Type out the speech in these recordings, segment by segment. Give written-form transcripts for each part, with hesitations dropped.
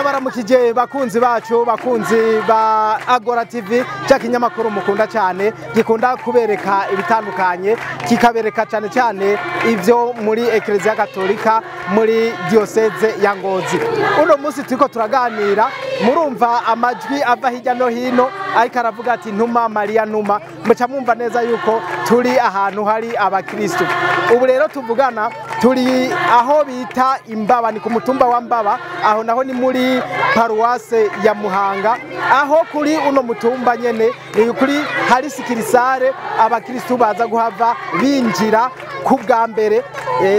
Ndabaramukije bakunzi bacu, bakunzi ba Agora TV, cya kinyamakuru mukunda cyane, gikunda kubereka ibitandukanye, kikabereka cyane cyane ivyo muri Eklezia Katolika muri diocese ya Ngozi. Uno munsi turiko turaganira, murumva amajwi ava hirya no hino ariko aravuga ati ntuma Maria ntuma, muca mwumva neza yuko turi ahantu hari abakristo. Ubu rero tuvugana turi aho bita Imbaba, ni ku mutumba wa Mbaba, aho naho ni muri paruwase ya Muhanga, aho kuri uno mutumba nyene ni kuri hari sikirisare abakristo baza guhava binjira ku bwa mbere.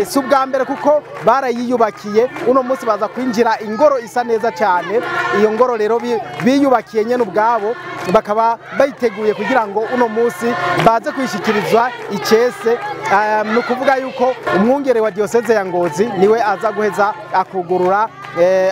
Si ubwa mbere kuko barayiyubakiye, uno munsi baza kwinjira ingoro isa neza cyane. Iyo ngoro rero biyubakiye nyene ubwabo, bakaba bayiteguye kugira ngo uno munsi baze kwishikirizwa icese. Ni ukuvuga yuko umwungere wa diocese ya Ngozi niwe aza guheza akugurura,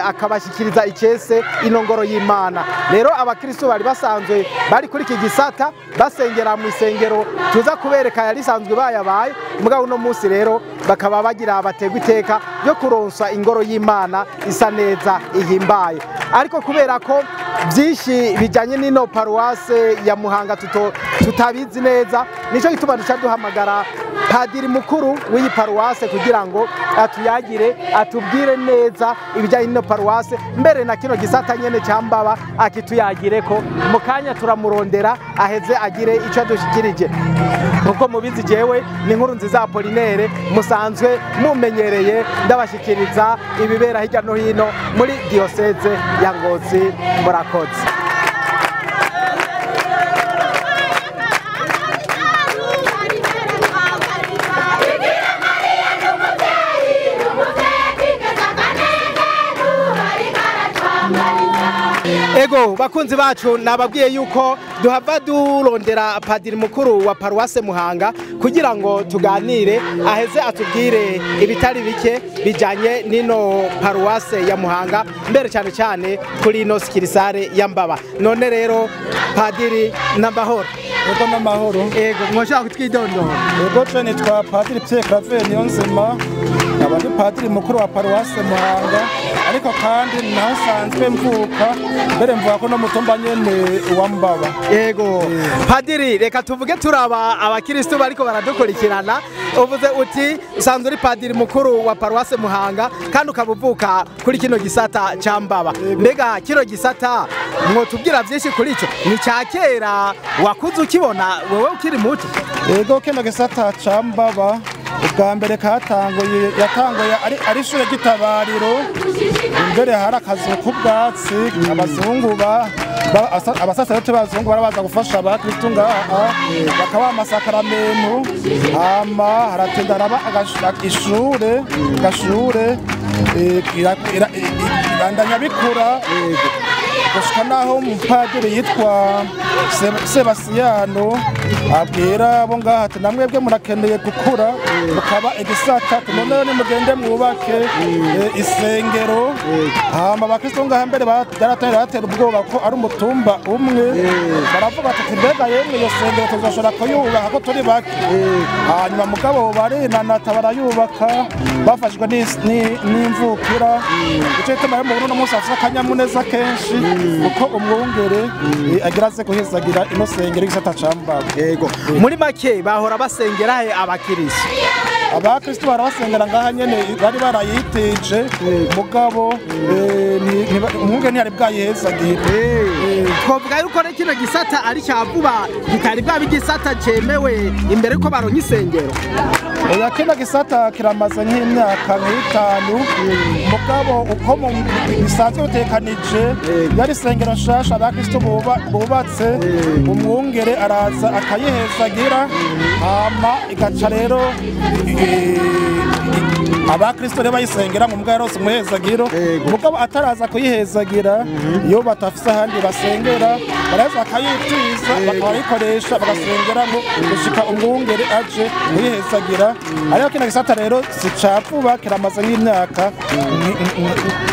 akabashyikiriza icese ino ngoro y'Imana. Rero abakristo bari basanzwe bari kuri iki gisata basengera mu isengero tuza kubereka yari isanzwe bayabaye, mugabo uno munsi rero bakaba bagira bategwa iteka yo kuronsa ingoro y'Imana isa neza ihimbaye. Ariko kubera ko byinshi bijyanye n'ino paruwase ya Muhanga tutabizi neza, nico gituma duca duhamagara padiri mukuru w'iyi paruwase kugira ngo atuyagire, atubwire neza ibijyanye n'ino paruwase, mbere na kino gisata nyene cya Mbaba akituyagire ko mu kanya turamurondera aheze agire ico adushikirije. Nkuko mubizi jewe ni Nkuru Nziza Apollinaire, musanzwe mumenyereye ndabashikiriza ibibera hirya no hino muri diocese ya Ngozi. Murakoze. Ego bakunzi bacu, nababwiye yuko duhava durondera padiri mukuru wa paruwase Muhanga kugira ngo tuganire, aheze atubwire ibitari bike bijanye n'ino paruwase ya Muhanga, mbere cyane cyane kuri ino sikirisare ya Mbaba. None rero padiri, n'amahoro? Ego n'amahoro. Ego, mwoshaka kutwidondora? Ego, je nitwa Padiri Pierre Claver Niyonzima, nkaba ndi padiri mukuru wa paruwase Muhanga, ariko kandi naho nsanzwe mvuka, mbere mvuga ko no mutumba nyene wa Mbaba. Ego padiri, reka tuvuge turaba abakristo bariko baradukurikirana. Uvuze uti usanzwe uri padiri mukuru wa paruwase Muhanga kandi ukaba uvuka kuri kino gisata ca Mbaba. Mbega kino gisata mwotubwira byinshi kuri ico? Ni ca kera wakuze ukibona wewe ukiri muto? Ego, kino gisata ca Mbaba ubwa mbere katanguye yatanguye ari ishure ry'itabariro, imbere hari akazu k'ubwatsi, abazungu abasaserote b'abazungu barabaza gufasha abakristo ngaha bakabaha amasakaramentu, hama haratinda haraba ishure gashure ibandanya bikura gushika naho umupadiri yitwa Sebasiyano abwira abo ngaha ati namwebwe murakeneye gukura mukaba igisata, none nimugende mwubake isengero. Hama abakristo ngaha mbere byaratangiye batera ubwoba ko ari umutumba umwe, baravuga ati mbega yemwe iyo sengero tuzoshobora kuyubaka ko turi bake? Hanyuma mugabo barinanata barayubaka bafashijwe n'imvukira. Ico gituma rero mu Burundi uno munsi hafise akanyamuneza kenshi, kuko umwungere agira aze guhezagira ino sengero y'igisata ca Mbaba. Yego, muri make bahora basengera he abakristo? Abakristo barabasengera ngaha nyene, bari barayitije, mugabo umwungere ntiyari bwayihezagira. Twovuga yuko rero kino gisata ari ca vuba, kitari bwaba igisata cemewe imbere ko baronka isengero. Oya, kino gisata kiramaze nk'imyaka nk'itanu, mugabo uko bisanzwe bitekanije, yari isengero nshasha abakristo bubatse, umwungere araza akayihezagira, hama igaca rero abakristo rero bayisengera mu mbwa yarose umuhezagiro. Mugabo ataraza kuyihezagira, iyo batafise ahandi basengera baraheza bakayitiza bakabayikoresha bagasengeramo gushika umwungere aje kuyihezagira. Ariko kino gisata rero si ca vuba, kiramaze nk'imyaka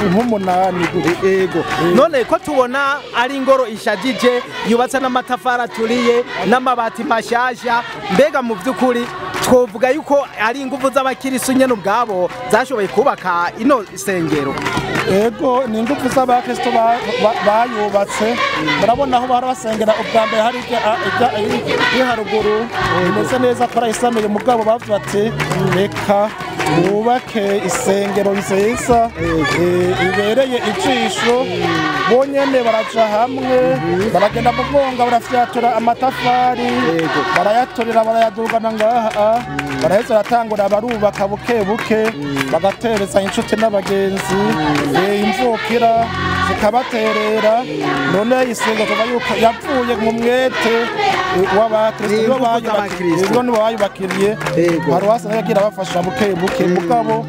nk'umunani gutyo. Ego, none ko tubona ari ingoro ishajije yubatse n'amatafari aturiye n'amabati mashasha, mbega mu by'ukuri Twovuga yuko ari ingufu z'abakirisu nyene ubwabo zashoboye kubaka ino sengero. Ego, ni ingufu z'abakristo bayubatse. Murabona aho bahora basengera ubwa mbere hari iri haruguru imeze neza, twarayisanuye, mugabo bavuze bati reka bubake isengero nziza ibereye ijisho. Bonyene baraja hamwe, baragenda mu mwonga, barafyatura amatafari, barayaturira, barayadugana ngaha, baraheza baratangura barubaka buke buke, bagatereza inshuti n'abagenzi, imvukira zikabaterera. None isengero tuvuga yuko yavuye mu mwete w'abakristo, nibo bayubakiriye. Paruwasi nayo yagiye irabafasha buke buke, mugabo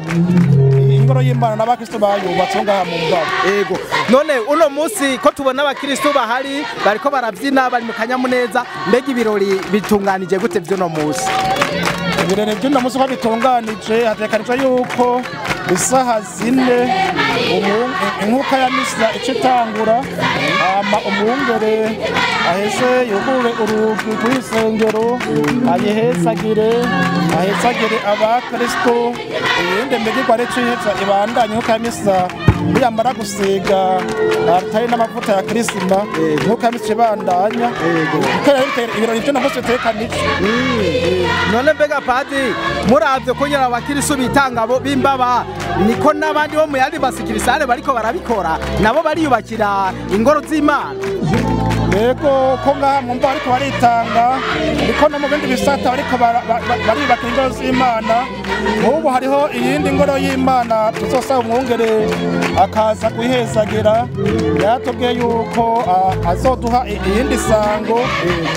ingoro y'Imana n'abakristo bayubatse ngaha mu Ngabo. Ego, none uno munsi ko tubona abakristo bahari bariko barabyina, bari mu kanyamuneza, mbega ibirori bitunganije gute vy'uno munsi? Ibirori by'uno munsi uko bitunganije, hategekanijwe yuko isaha 4 inkuka ya misa ica itangura, hama umwungere aheze yugurure urugi rw'isengero, ayihezagire, ahezagire abakristo. Iyindi migirwa arico iheza ibandanye inkuka ya misa niyamara gusiga atari n'amavuta ya kirisima, inkuka ya misa ibandanya. Ibirori vy'uno munsi bitegekanijwe. None mbega Padiri, muravye ko nyene abakirisu bitanga bo b'imbaba, niko n'abandi bo mu yandi masikirisare bariko barabikora, nabo bariyubakira ingoro z'Imana? Yego, ko ngaha mu mva bariko baritanga, niko no mu bindi bisata bariko bariyubakira ingoro z'Imana. Nk'ubu hariho iyindi ngoro y'Imana tuzosaba umwungere akaza guhezagira, yatubwiye yuko azoduha iyindi sango,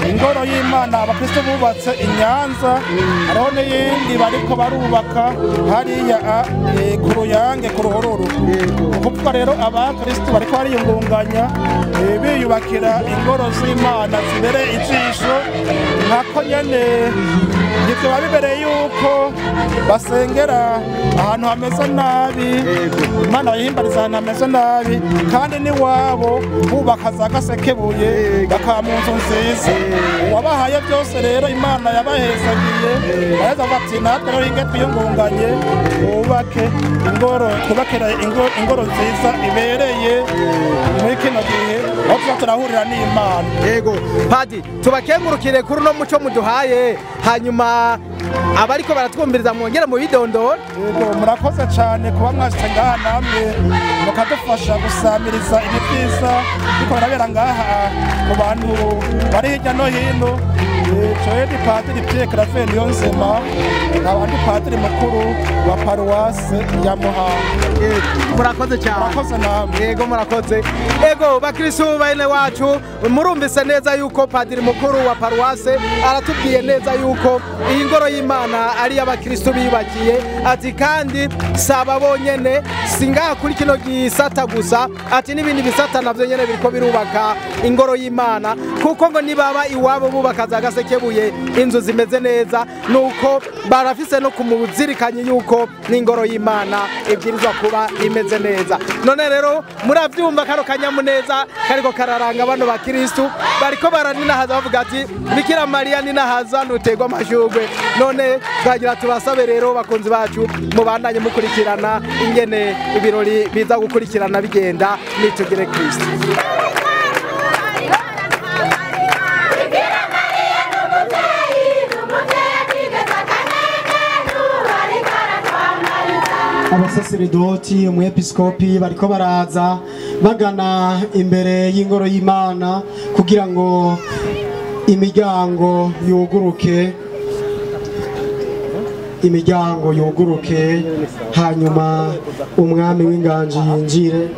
ingoro y'Imana abakristo bubatse i Nyanza. Hariho n'iyindi bariko barubaka hariya ku Ruyange ku Ruhororo. Ukuvuga rero abakristo bariko bariyungunganya, biyubakira ingoro z'Imana zibereye ijisho, nkako nyene ivyo biba bibereye yuko basengera ahantu hameze nabi, Imana bayihimbariza ahantu hameze nabi, kandi n'iwabo bubaka za gasekebuye, bakaba mu nzu nziza. Uwabahaye byose rero Imana yabahezagiye, baraheza bati natwe rero inge twiyungunganye, twubake ingoro, twubakire ingoro nziza ibereye muri kino gihe aho tuba turahurira n'Imana. Yego Padi, tubakengurukire kuri uno muco muduhaye, hanyuma abariko baratwumviriza mwongere mu bidondora. Yego, murakoze cyane kuba mwashitse ngaha namwe mukadufasha gusamiriza ibi vyiza biriko birabera ngaha mu bantu bari hirya no hino. Jewe ni Padiri Pierre Claver Niyonzima, nkaba ndi padiri mukuru wa paruwase ya Muhanga. Murakoze cyane. Murakoze namwe. Yego, murakoze. Ego bakristo bene wacu, murumvise neza yuko padiri mukuru wa paruwase aratubwiye neza yuko iyi ngoro y'Imana ari y'abakristo biyubakiye, ati kandi saba bonyene, si ngaha kuri kino gisata gusa, ati n'ibindi bisata navyo nyene biriko birubaka ingoro y'Imana, kuko ngo nibaba iwabo bubaka za gasekebuye inzu zimeze neza, nuko barafise no kumuzirikanye yuko n'ingoro y'Imana ibwirizwa kuba imeze neza. None rero muravyumva kano kanyamuneza kariko kararanga bano bakristo bariko baraninahaza bavuga ati Bikira Mariya ninahaza nutegwa amashurwe. None twagira tubasabe rero bakunzi bacu mubandanye mukurikirana ingene ibirori biza gukurikirana bigenda. Nitugire Kristo. Abasaseredoti, umwepiskopi bariko baraza bagana imbere y'ingoro y'Imana kugira ngo imiryango yuguruke, imiryango yuguruke, hanyuma umwami w'inganji yinjire.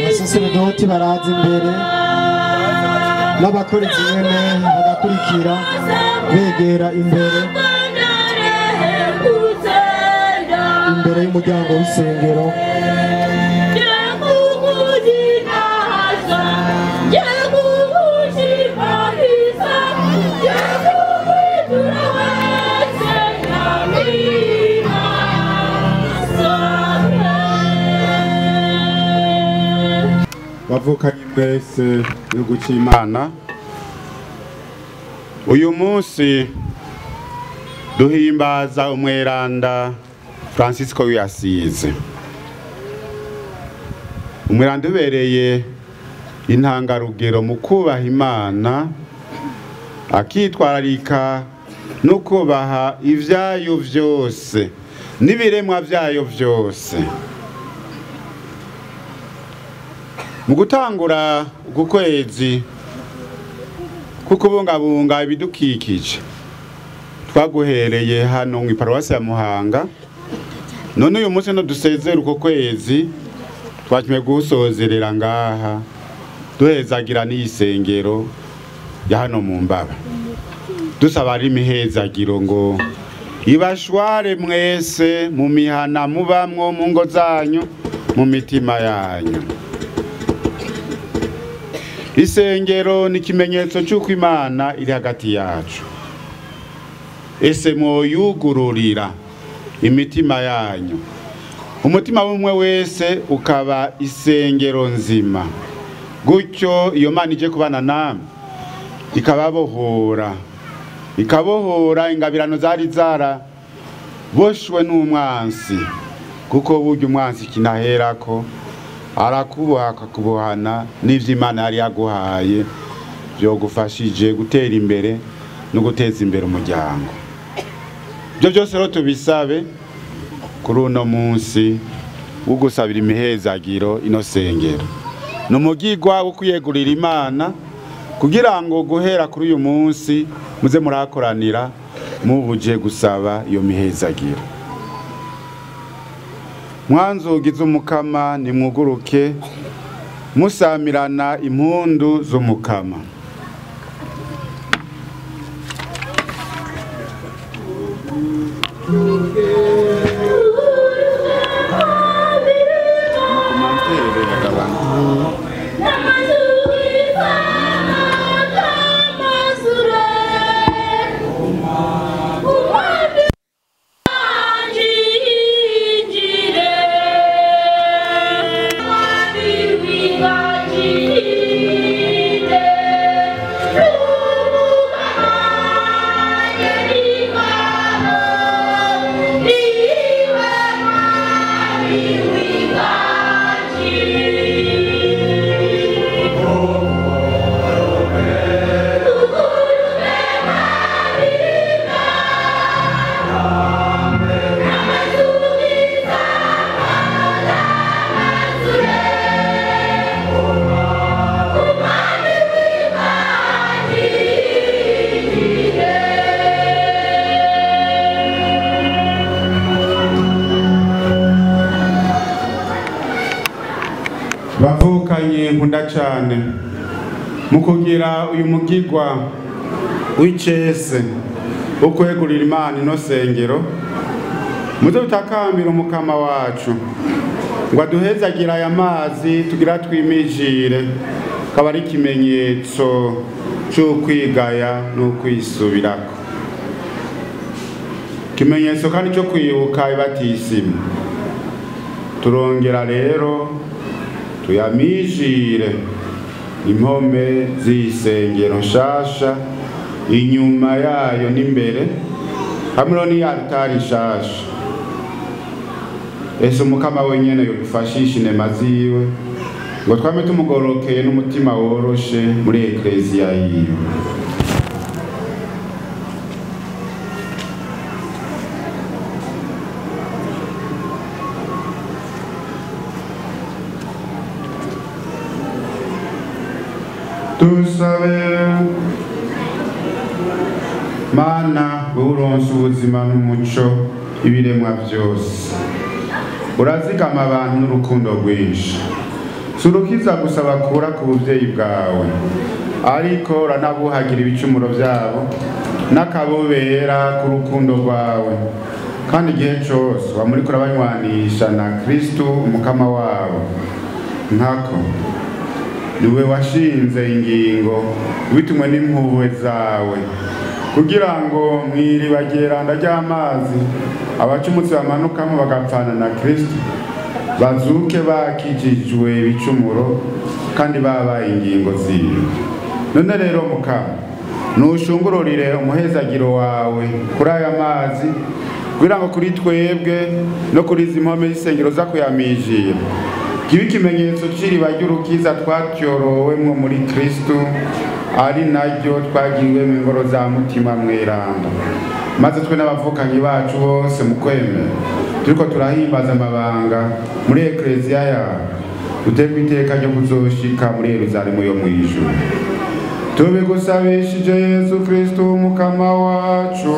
Abasaseredoti baraza imbere. N'abakozi nyene bagakurikira begera imbere imbere y'umuryango w'isengero. Bavukanye mwese gihugu cy'Imana, uyu munsi duhimbaza umweranda Francisco w'Asize. Umweranda ubereye intangarugero mu kubaha Imana, akitwararika no kubaha ivyayo vyose n'ibiremwa vyayo vyose. Mu gutangura ukwezi kukubungabunga ibidukikije twaguhereye hano mu paruwasi ya Muhanga, none uyu munsi no dusezera uko kwezi twakimye gusozerera ngaha duhezagira n'isengero ya hano mu Mbaba, dusaba ari imihezagiro ngo ibashware mwese mu mihana mubamwo, mu ngo zanyu, mu mitima yanyu. Isengero ni ikimenyetso cy'uko Imana iri hagati yacu. Ese mwoyugururira imitima yanyu, umutima w'umwe wese ukaba isengero nzima, gutyo iyo Mana ije kubana namwe ikababohora, ikabohora ingabirano zari zara boshwe n'umwansi, kuko burya umwansi kinaherako arakuboha akakubohana n'ivyo Imana yari yaguhaye vyogufashije gutera imbere no guteza imbere umuryango. Ibyo byose rero tubisabe kuri uno munsi wo gusabira imihezagiro ino sengero. Ni umugigwa wo kwiyegurira Imana kugira ngo guhera kuri uyu munsi muze murakoranira mubuje gusaba iyo mihezagiro. Mwanzugi z'umukama nimwuguruke, musamirana impundu z'umukama. Bavukanye nkunda cyane mu kugira uyu mugigwa w'icese wo kwegurira Imana ino sengero, muze tutakambira umukama wacu ngo aduhezagira aya mazi tugira twimijire, kaba ari ikimenyetso cy'ukwigaya n'ukwisubirako, ikimenyetso kandi cyo kwibuka ibatisimu. Turongera rero tuyamijire impome z'isengero nshasha inyuma yayo n'imbere hamwe n'iy'altari nshasha. Ese umukama wenyene yodufashisha inema ziwe ngo twame tumugorokeye n'umutima woroshe muri ekleziya yiwe. Tusabe. Mana uronse ubuzima n'umuco ibiremwa byose, urazigama abantu n'urukundo rwinshi, surukiza gusa bakura ku buvyeyi bwawe, Ariko uranabuhagira ibicumuro byabo n'akabobera k'urukundo rwawe, kandi igihe cyose wamuriko urabanywanisha na Kristu umukama wabo. Nkako niwe washinze ingingo bitumwe n'impuhwe zawe, kugira ngo mw'iriba ryeranda ry'amazi abacumutsi bamanukamo bagapfana na Kristu bazuke bakijijwe ibicumuro kandi babaye ingingo ziwe. None rero Mukama, nushungururire umuhezagiro wawe kuri aya mazi, kugira ngo kuri twebwe no kuri izi mpome z'isengero za kuyamijira kibe ikimenyetso c'iriba ry'urukiza twatyorowemwo muri Kristu, ari naryo twagiriwemwo ingoro za Mutima Mweranda. Maze twe n'abavukanyi bacu bose mu kwemera turiko turahimbaza amabanga muri ekleziya yawe, dutegwe iteka ryo kuzoshika muri Yeruzalemu yo mw'ijuru. Tubigusabishije Yezu Kristu umukama wacu.